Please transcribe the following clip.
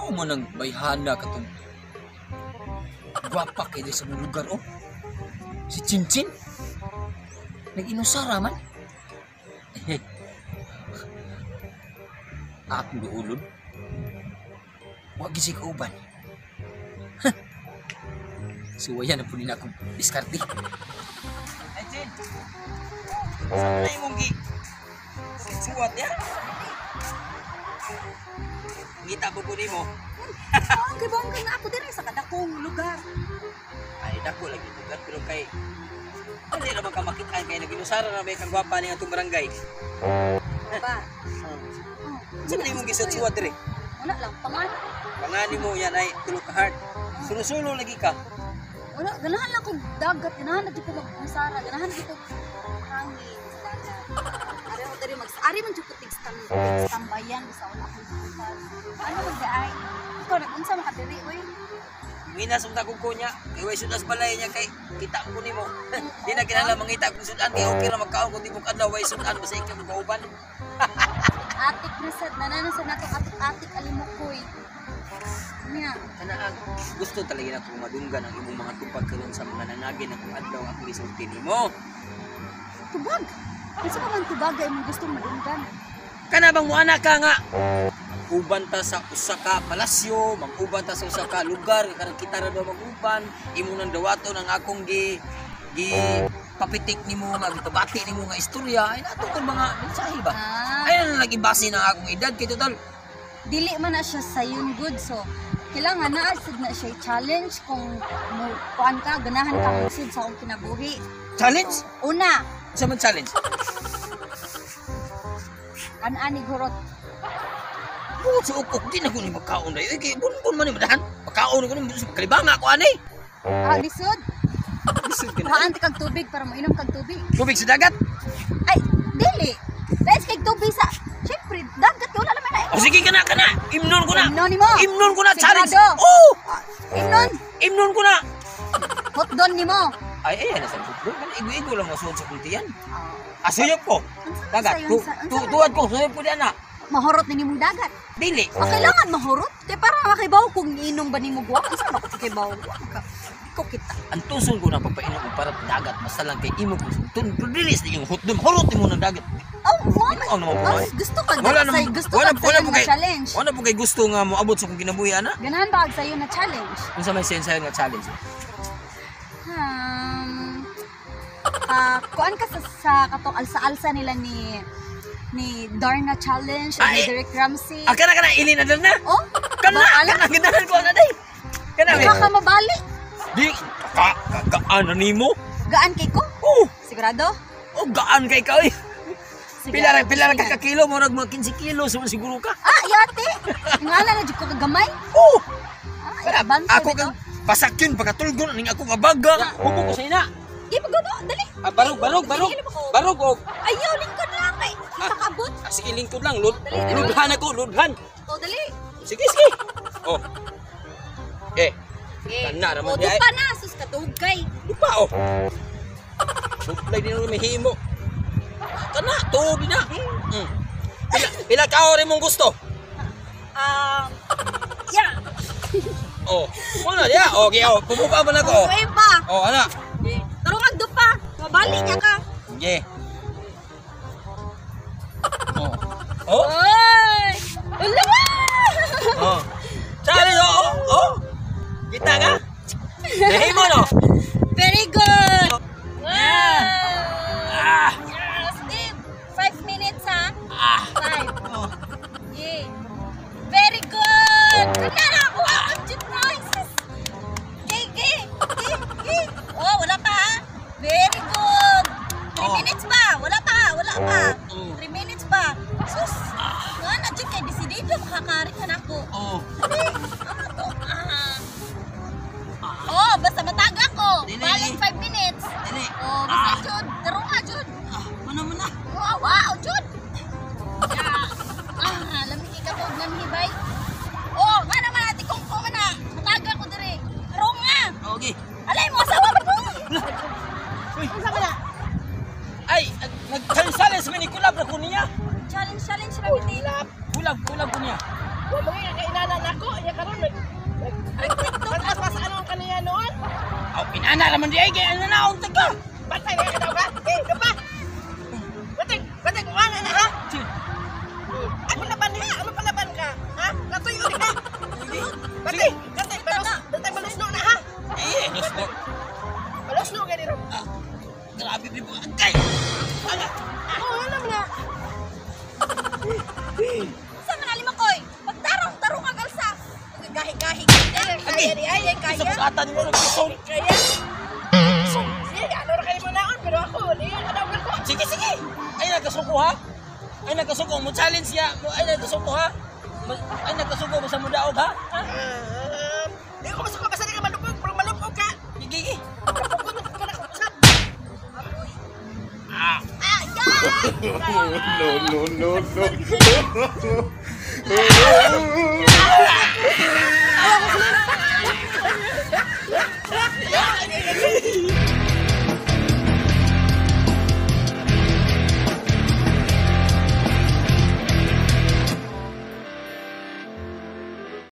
Mao man ang bayhana katong gwapa kay sa mong lugar, oh. Si Chinchin. Nag-inusara man. Akong duulon. Wa gyud siya kauban. Suwayan na po nila akong diskarte. Ay, Chin! Saan na imong gi? Suwat ya? Ngita po po nimo. Ang kibongga nga ako diri sa kadakong lugar. Ay, dako lagi lugar pero kay dili ra man ka makitaan kay naginusara na may kang gwapa ni atong barangay. Ba? Sa man imong gisuot-suwat diri? Wala lang pangan. Pangani mo yan ay tulo ka heart. Sulo-sulo lagi ka. Wala, ganahan lang kong dagat, ganahan na jud ko magmusara, ganahan jud ko hangin sa dagat. Ari ako diri mag ari man jud ko tig tambayan sa wala akong bukas. Ano man ay? Ikaw nag-unsa man ka diri oy? Nginas unta kong kunya, kay way sudas balay niya kay kita ko nimo. Di na kinahanglan mangita kung sudan kay okay ra magkaon kung tibok adlaw way sudan basta ikaw magkauban. Atik na sad nanana sad nato atik-atik alimukoy. Niya. Kana ang gusto talaga na madunggan ang imong mga tupag karon sa mga nanagin akong adlaw akong gisulti nimo. Tubag. Unsa pa man tubag ay imong gustong madunggan? Kana bang muana ka nga uban ta sa usa ka palasyo, mag-uban ta sa usa ka lugar, kanang kita ra daw mag-uban, imo nang dawaton ang akong gi gi papitik nimo nga gipabati nimo nga istorya ay nato kon mga mensahe ba. Ah. Ay na lang ibase ng akong edad kay total Dili man na siya sayon good, so kailangan na sad na siya challenge kung mo kuan ka, ganahan ka magsud sa akong kinabuhi. Challenge. So, una, Sa man challenge? Kan-ani hurot. Buot sa ukok di na ko ni magkaon dai. Ay kay bunbun man ni madahan. Pagkaon ko ni kalibanga ko ani. Ah, lisod. Lisod ka na. Kuhaan ti kag tubig para moinom kag tubig. Tubig sa dagat. Ay, dili. Dahil kay tubig sa syempre dagat kay wala naman na. O sige kana kana. Imnon ko na. Imnon nimo. Imnon ko na challenge. Sigurado? Oh! Imnon. Imnon ko na. Hotdon nimo. Ay, ay, nasa football. Kan igo-igo lang masuod sa kultiyan. Ah, Ah, suyop ko. unsa man Dagat. sayon Tu, unsa tu, man- tuwad ko, suyop ko diyan na. Mahurot ni nimong dagat. Dili. Ah, kailangan mahurot kay para makibaw kung inom ba nimo guwa. Unsa man ako kibaw? Wa ka. Di ko kita. Ang tuson ko na pagpainom ko para dagat basta lang kay imo ko. Tun dili sa iyong hotdog. Hurot nimo ng dagat. Oh, mo Ang naman po. Oh, gusto ka Wala say, naman gusto wala ka wala po nga kay challenge. wala po kay gusto nga moabot sa akong kinabuhi ana. Ganahan ba og sayo na challenge? Unsa may sensayon nga challenge? Ah, kuan ka sa katong alsa-alsa nila ni Darna challenge Ah, ni eh. Derek Ramsey. Ah, kana kana ilin na na. Oh, Kana ba, alam? kana ganahan ko ana day. Kana Di ka mabali. Di ka ka gaan na nimo. Gaan kay ko? Oh, Sigurado? oh gaan kay ka oy. Sige. Pila ra Sige. ka ka kilo, murag mga 15 kilo sa siguro ka. Ah, yate. Ngala na jud ko kagamay. Oh, Ah, kana bantay ako bitaw. kang pasakyon pagkatulgon ning ako nga baga. Hubo ko sa ina. Di pa gubo, dali. Ah, barog barog barog. Dili, ko. Barog og. Ayaw, lingkod lang kay. Kita kaabot. Ah, sige lingkod lang, lud. Dali, dali. Ludhan ako, ludhan. Oh, dali. Sige, sige. Oh. Eh, Sige. Kana ra man Oh, di ay. dupa na sus kadugay. Lupa oh. Suplay din may himo. Kana, tuog na. Pila, pila ka rin mong gusto? Yeah. Oh, wala ya. Okay, oh, pumupa man ako. Oh, Okay pa. oh ana. Tarong agdupa. Mabali niya ka. Sige. Oh. Oh. Oy! Wala ba? Oh. Challenge, oh, oh, oh. Kita ka? Nahimo no? Very good. Wow! Ah. Yes, Steve. 5 minutes ha? Ah. 5. Oh. Yeah. Very good. Kana na ako ang cute noises. Gay, gay. Gay, gay. Oh, wala pa ha? Very good. 3 Oh. minutes pa. Wala pa. Wala pa. 3 minutes pa. Sus. Nga na jud kay desidido makakari ka na ako. Oh. Dali. Ano to? Ah. Oh, basta mataga ko. Dili. Balik 5 minutes. Dili. Oh, basta jud. Tarong nga jud. Ah, mana mana. Wow, wow, jud. Yeah. Ah, lami kay katog ng hibay. Oh, nga naman. nako, iya karon nag nag pa sa anong kaniya noon. Aw, inana raman di ay kay ano na unta ka. Bantay na ka daw ka. Eh, pa. Batay, batay ko na na ha. Sige. Ako laban ha, ano palaban ka? Ha? Katuyo ni ka. Batay, batay balos, batay balos no na ha. Eh, dos ko. Balos no gani ro. Ah, grabe di ba? Kay. Ala. Oh, alam na. Sa man alima koy? Pagtarong tarong kag alsa. Gahi-gahi. Kaya di ay, Sa kaya. pag-ata ni mo nagkusong. Kaya. Sige, ano ra kayo mo naon pero ako di ka daw ko. Sige, sige. Ay nagkasuko ha. Ay nagkasuko mo challenge niya. Ay nagkasuko ha. Ay nagkasuko mo sa mudaog ha. Ha? Di ko masuko basta di ka malupog, pero malupog ka. Sige, sige. Kapugod ka na usap. Ah. Ah, yeah! No, no, no, no. Ako